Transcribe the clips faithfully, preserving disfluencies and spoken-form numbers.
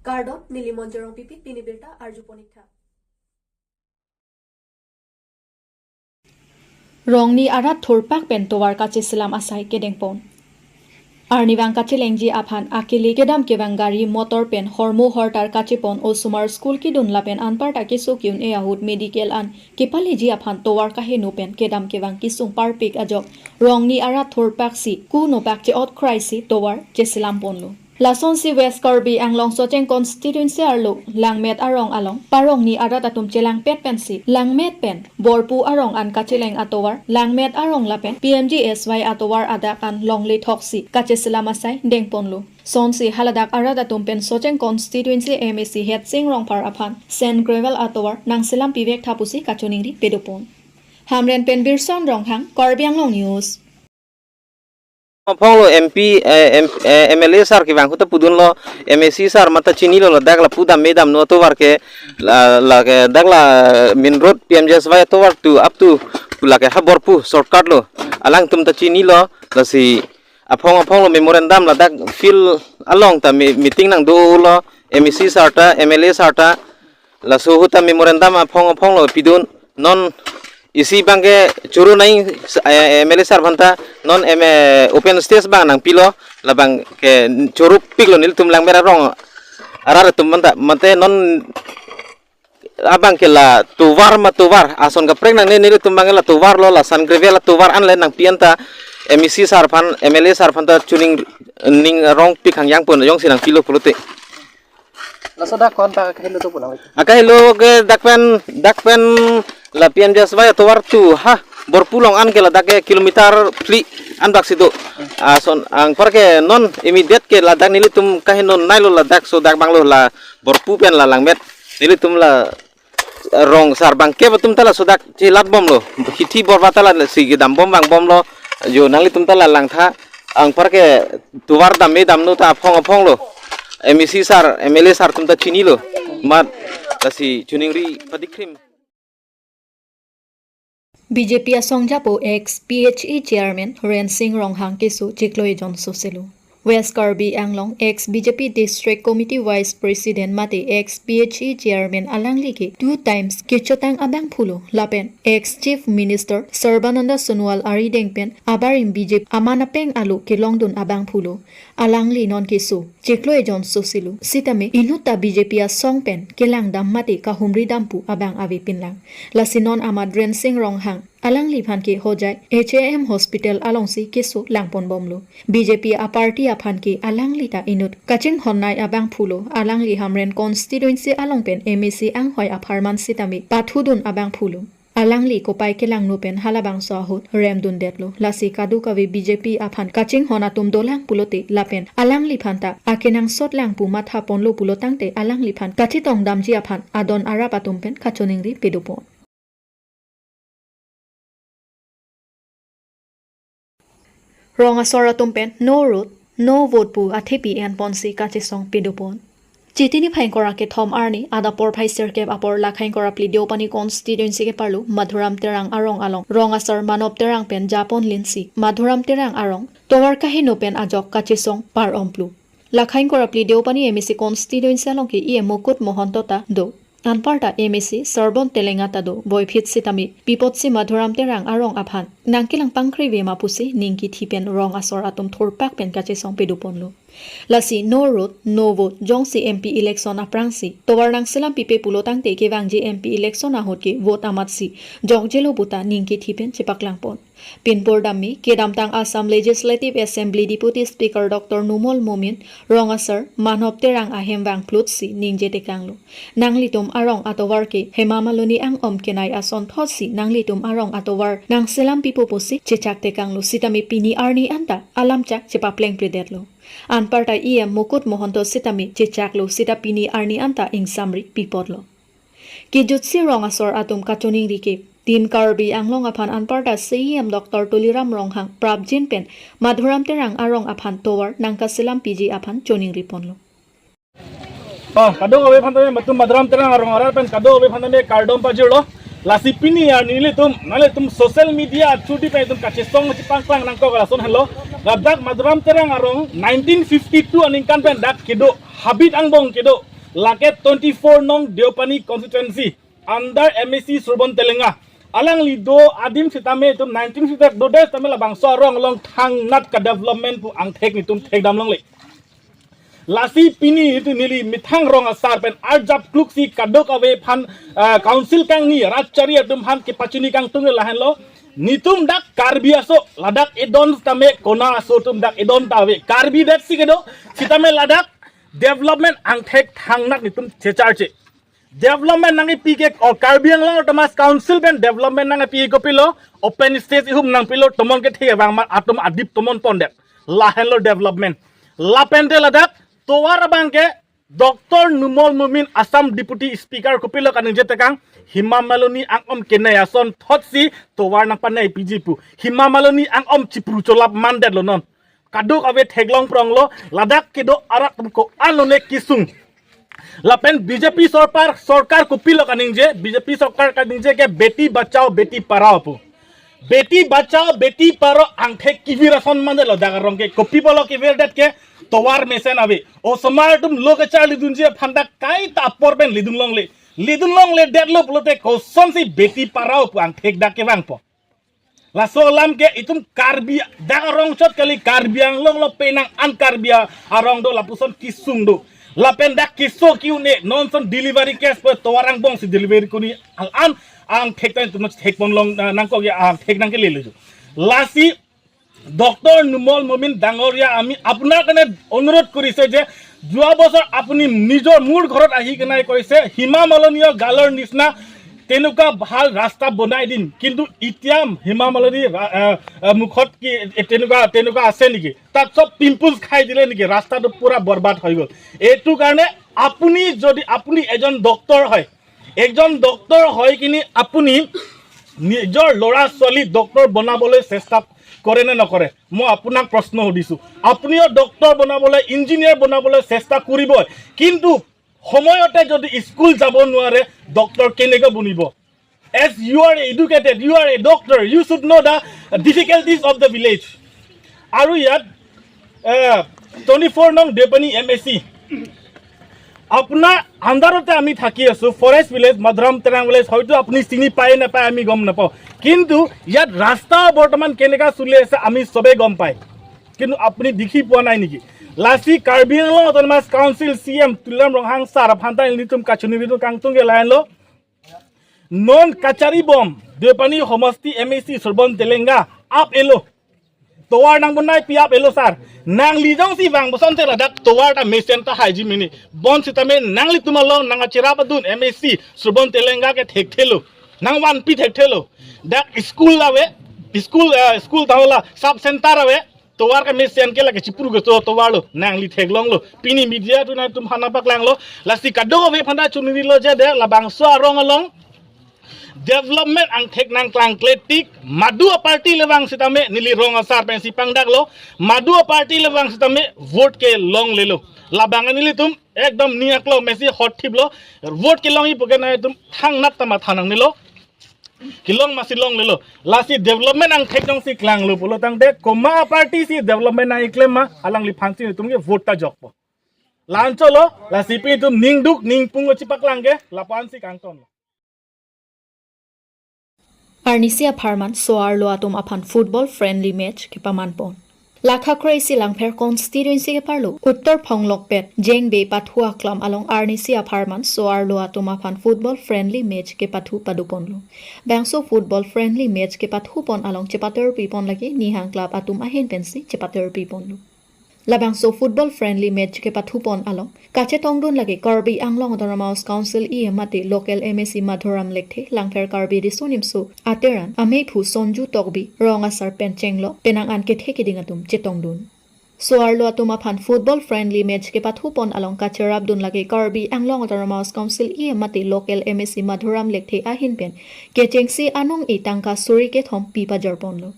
Kardom, neli Monjorong Pipit, pini birta arjupon-iktha. Rongni arat thurpak pen tovar kacheselam asai kedengpon. Arnivang kachelengji aphan akele kedam kevang gari motor pen hormu hortar kachepon osomar school kedun lapen anparta keso ke-un-e ahut medical an kepaleji aphan tovar kaheno pen kedam kevang kesung parpik ajok Rongni arat thurpaksi kunopak che-ot kraisi tovar cheselamponlo. Lasonsi West Karbi Anglong Socheng constituency arlo Langmet arong along pa Rongni arat atum chelangpet pensi Langmet pen Borpu arong an kacheleng atovar, Langmet arong lapen P M G S Y atovar adak an longle thoksi kacheselam asai dengponlo. Sonsi haladak arat atum pen Socheng constituency M A C Headsing Rongphar aphan sand gravel atovar nangselam pivek tha pusi kachoningri pedopon. Hamren pen Birson Ronghang, Karbi Anglong News. Aphonglo M P, eh, M-, eh, M L A sir kevang ahut ta pudunlo, M A C sir mata chinilo, ladak lapu dam me damno atovar ke, la, lake dak la main road P M G S Y atovar to up to lake ha Borpu shortcut lo. Alangtum ta chinilo, lasi aphong aphonglo memorandum ladak field along ta me-, meeting nangdolo, M A C sir ta, M L A sir ta, laso ahut ta memorandum aphong aphonglo pidun, non isi abang ke choro nai, eh, M L A sir aphanta non M A open stage abang nangpilo, labang ke choro piklo nelitum Langmet arong arat atum aphanta, mate non abang ke la tovar ma tovar, ason kaprek nangne nelitum abang ke la tovarlo, la sand gravel atovar anle nangpi anta M A C sir aphan, M L A sir aphanta chuning ning rong pik hangyang pon jongsi nangpilo pulote. Laso dak ko-an ta akahelo do pulang? Akahelo ke dak pen, dak pen la P M G S Y atovar to ha Borpu along an ke ladak ke kilometer phli anbak si do. Ason anparke non immediate ke ladak nelitum kaheno nailo, ladak sodak abanglo, la Borpu pen la Langmet. Nelitum la rong sarbang ke atum ta lasodak chelat bomlo. Hithi borba ta lasi kedam bom vangbomlo. Jo nanglitum ta la langtha, anparke tovar dam me damno ta aphong aphonglo. M A C sir, M L A sir atum ta chinilo. Mat lasi choningri padikhrim. B J P asong japo ex P H E chairman Rensing Ronghang keso chiklo ejon soselo. West Karbi Anglong ex B J P District Committee Vice President mate ex P H E chairman alangli ke two times kechotang abangphulo lapen ex Chief Minister Sarbananda Sonowal arideng pen abarim B J P aman apeng alo kelongdun abangphulo. Alangli non keso chiklo ejon soselo. Sitame inut ta B J P asong pen kelangdam mate kahumridam pu abang avepinlang. Lasi non amat Rensing Ronghang alangliphan ke Hojai H A M Hospital alongsi keso langponbomlo. B J P aparty aphan ke alangli ta inut kachinghon nai abangphulo. Alangli Hamren constituency along pen M A C anghoi apharman sitame pathudun abangphulo. Alangli kopai kelangno pen halabangso ahut remdundetlo. Lasi kadokave B J P aphan kachinghon atum dolang pulote lapen alangliphan ta akenangsot lang pu mathaponlo pulotangte alangliphan kachetongdamji aphan adon arap atum pen kachoningri pedopon. Rong asor atum pen no road, no vote pu athepi enponsi kachesong pedopon. Chiti niphai ingkoi ra kethom arni adap porphai sirkep apor Lakha ingkoi ra phli Deopani constituency keparlo Madhuram Terang arong along rong asar Manob Terang pen japon linsi Madhuram Terang arong tovar kaheno pen ajok kachesong par omplu. Lakha ingkoi ra phli Deopani M A C constituency along ke E M Mukut Mahanta ta do. Anparta M A C Sarbon Telenga ta do, boiphit sitame pi apotsi Madhuram Terang arong aphan nangkelang pangkri vema pusi ning kithi pen rong asor atum thurpak pen kachesong pedoponlo. Lasi no road, no vote, jongsi M P election aprangsi tovar nangselam pipe pulotangte kevangji M P election ahut ke vote amatsi jokjelo puta ning kithi pen chepaklangpon. Pinpur dammi kedamtang Assam Legislative Assembly Deputy Speaker Doctor Numal Momin rong asar Manob Terang ahem vangplutsi ningje tekanglo. Nanglitum arong atovar ke Hema Malini ang-om kenai asonthotsi nanglitum arong atovar nangselam pipo pusi chechak tekanglo sitame pini arni anta alamchak chepaplengpledetlo. Anparta E M Mukut Mahanta sitame chechaklo sita pini arni anta ingsamri pipotlo. Kejutsi rong asor atum kachoningri ke Team Karbi Anglong aphan anparta C E M Doctor Tuliram Ronghang prapjin pen Madhuram Terang arong aphan tovar nangkaselam piji aphan choningriponlo. Oh, kadokave aphan tame, matum Madhuram Terang arong arat pen kadokave aphan tame kardom pajirlo. Lasi pini arni nelitum, nanglitum social media through di pen itum kachesong chepangklang nangkok lason henlo. Ladak Madhuram Terang arong nineteen fifty-two aningkan pen dak kedo, habit angbong kedo. Lake twenty-four nong Deopani constituency under M A C Surbon Telenga. Alangli do adim sitame itum nineteen sitame dode sitame labangso arong along thangnat ka development pu angthek nitum thekdam longle. Lasi pini itum neli methang rong asar pen arjap kluksi kadokave aphan, ah, council kangni rajchari atum aphan kepachini kangtung lahenlo. Nitum dak Karbi aso, ladak edon sitame kona aso atum dak edon ta ave. Karbi det si kedo sitame ladak development angthek thangnat nitum checharche. Development nangkepi ke, o Karbi Anglong Autonomous Council pen development nangkepi kopilo, open stage ihum nangpilo, tomon kethe vang ma atum adip tomon pondet. Lahenlo development. Lapen te ladak tovar abang ke Doctor Numal Momin Assam Deputy Speaker kopilo kaningje tekang, Hema Malini angom kenai ason thotsi tovar nangpanai piji pu. Hema Malini angom chipru cholap mandetlo non. Kadokave theklong pronglo, ladak kedo arat atum ko-an lone kisung. Lapen B J P sorkar, sorkar kopilo kaningje, B J P sorkar kaningje ke Beti Bachao, Beti Padhao pu. Beti Bachao, Beti Padhao angthek kevir ason mandetlo dak arong ke, kopi pulo kevirdet ke tovar mesen ave. Osomar atum lo kacharlidunji aphan dak kaita apor pen lidun longle. Lidun longledetlo pulote kosonsi Beti Padhao pu angthek dak kevangpo. Laso alam ke itum Karbi dak arong chot kali, Karbi Anglong lo penang an Karbi arong do, lapuson kisung do. Lapen dak keso ke-un-e non son delivery case pu tovar angbong si delivery kuni ang an angthek ta itum thekpon long, ah, nangkok ya angthek nangkelelo. Lasi Doctor Numal মমিন ডাঙৰীয়া, আমি আপোনাৰ কাৰণে অনুৰোধ কৰিছে যে যোৱা বছৰ আপুনি নিজৰ মোৰ ঘৰত আহি কেনে কৈছে হিমা মালিনীৰ গালৰ নিচিনা তেনেকুৱা ভাল ৰাস্তা বনাই দিম, কিন্তু এতিয়া হিমা মালিনী ৰা-, আহ, আহ, মুখত কি এ-, তেনেকুৱা, তেনেকুৱা আছে নেকি? তাত চব পিম্পলছ খাই দিলে নেকি? ৰাস্তাটো পুৰা বৰবাদ হৈ গ'ল। এইটো কাৰণে আপুনি যদি, আপুনি এজন ডক্তৰ হয়, এজন ডক্তৰ হৈ কিনি আপুনি নিজৰ ল'ৰা ছোৱালী ডক্তৰ বনাবলৈ চেষ্টা কৰে নে নকৰে? মই আপোনাক প্ৰশ্ন সুধিছো। আপুনিও ডক্তৰ বনাবলৈ, ইঞ্জিনিয়াৰ বনাবলৈ চেষ্টা কৰিবই, কিন্তু সময়তে যদি স্কুল যাব নোৱাৰে, ডক্তৰ কেনেকৈ বনিব? As you are educated, you are a doctor, you should know the difficulties of the village. আৰু ইয়াত, এ, টুৱেণ্টি ফ'ৰ নং দেওপানী এম এ চি, আপোনাৰ আণ্ডাৰতে আমি থাকি আছো, ফৰেষ্ট ভিলেজ, মাধুৰাম তেৰাং ভিলেজ, হয়তো আপুনি চিনি পায় নাপায় আমি গম নাপাওঁ, কিন্তু ইয়াত ৰাস্তা বৰ্তমান কেনেকা চলি আছে আমি চবেই গম পায়, কিন্তু আপুনি দেখি পোৱা নাই নেকি? Lasi Karbi Anglong Autonomous Council C M Tuliram Ronghang sir aphan ta ilitum kachini ilitum kangtung ke lahenlo, non kachari bom Deopani homosti M A C Surbon Telenga ap elo. Tovar nang bonai pi ap elo sir. Nangli jongsi vang boson te ladak tovar ta mesen ta haiji mini. Bonsitame nanglitum along nang achera padun M A C Surbon Telenga ke thekthelo. Nang vanpi thekthelo. Dak school ave, school, eh, school ta hola, sub center ave. Tovar kemesen ke lake chipru ke to tovar lo, nangli theklonglo. Pini media atum nangtum aphan nangpaklanglo. Lasi kadokave aphan ta chunirilo je de labangso arong along development angthek nangklangkle tik, madu a party le vang sitame neli rong asar pensi pangdaklo, madu a party le vang sitame vote ke longlelo. Labang nelitum ekdom ning aklo mesi hot thiplo, vote kelongji pu ke nangtum thangnat ta matha nangnelo. Kelong masi longlelo. Lasi development angthek jongsi klanglo pulo tangte komat a party si development nangkeklem ma, alangliphan si itum ke vote ta jokpo. La-anchotlo, lasi pi itum ningduk ningpung chipaklang ke, lapu-an si kangtonlo. Arnisi apharman so-arlo atum aphan football friendly match kepamanpon. Lakha kre-isi Langpher constituency keparlo Uttar Phonglokpet Jengbe Pathu Aklam along arnisi apharman so-arlo atum aphan football friendly match kepathu padoponlo. Bangso football friendly match kepathupon along chepaterpipon lake Nihang Club atum ahin pensi chepaterpiponlo. Labangso football friendly match kepathupon along kachetongdun lake Karbi Anglong Autonomous Council E M mate local M A C Madhuram Lekthe, Langpher Karbi Riso Nimso ateran, ameiphu Sonju Tokbi, rong asar pen chenglok, penang an kethe keding atum chetongdun. So-arlo atum aphan football friendly match kepathupon along kacherapdun lake Karbi Anglong Autonomous Council E M mate local M A C Madhuram Lekthe ahin pen kechengsi anong-e tangka suri kethom pi pajarponlo.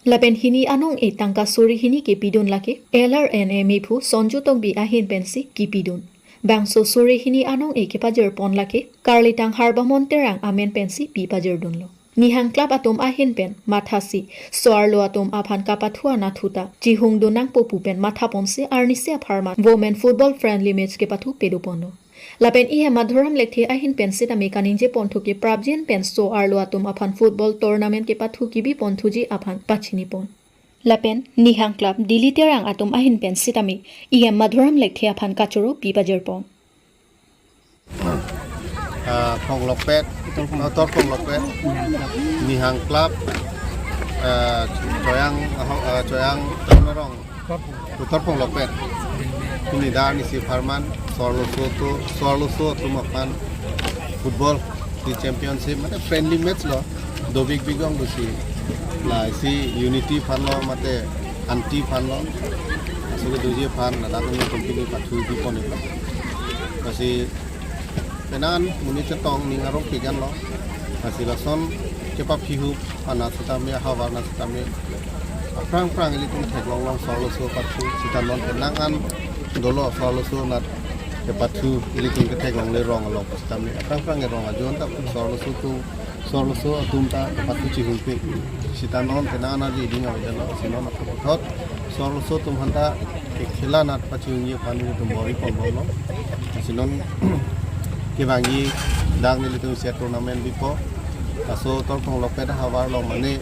Lapen hini anong-e tangka suri hini kepidun lake L R N A meiphu Sonju Tokbi ahin pensi kepidun. Bangso suri hini anong-e kepajirpon lake Karlitang Harbamon Terang amen pensi pi pajirdunlo. Nihang Club atum ahin pen mathasi so-arlo atum aphan kapathu anatthu ta chihungdun nangpo pu pen mathaponsi arnisi apharman women football friendly match kepathu padoponlo. Lapen E M Madhuram Lekthe ahin pen sitame kaningje ponthu ke prapjin pen so arlo atum aphan football tournament kepathu kebi ponthuji aphan pachini pon. Lapen Nihang Club Dili Terang atum ahin pen sitame E M Madhuram Lekthe aphan kachoro pi pajir pon. Ah, Phonglokpet, Torphong. Ah, Torphonglokpet, Nihang Club, ah, Choyang, ah, Choyang, Torphong. Torphonglokpet. Pini dar nisi apharman, so arloso atum, so arloso atum aphan football si championship, mate friendly match lo, dobik bigong do si. Lasi unity aphan lo, mate anti aphan lo. Asli doji aphan, ladak ni company pathu di pon iklo. Lasi penang monit chetong ning arong pigan lo. Lasi lason kepaphihup anat sitame, havar anat sitame, aphrang phrang ilitum theklong long so arloso pathu, sita non penang an dolo so arloso anat kepathu ilitum ketheklongle rong along sitame, aphrang phrang rong ajon ta so arloso atum, so arloso atum ta kepathu chihulpe. Sita non penang an riding avedetlo, si non aphuthot so arloso atum aphanta kekhela anat pachihungji aphan ilitum bor-i ponbomlo. Si non kevangji dak nelitum isi atournament bipo. Laso Torphonglokpet ahavar along mane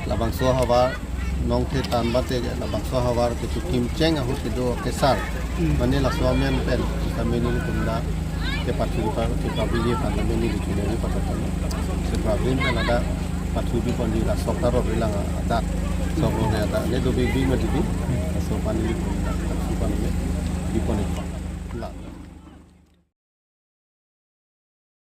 labangso ahavar nongthe tan bate labangso ahavar kechikim cheng ahut kedo kesar. Hmm. Mane laso amen pen sitame nelitum dak kepathu kepa-, kepabiji aphan tame nelitum neli patapon. Si prapjin pen ladak pathu bi ponji, la sok ta rore lang adak. Sok rore adak. Ne dobik bing mati di. Laso aphan nelitum dak pathu aphan tame bi pon iklo.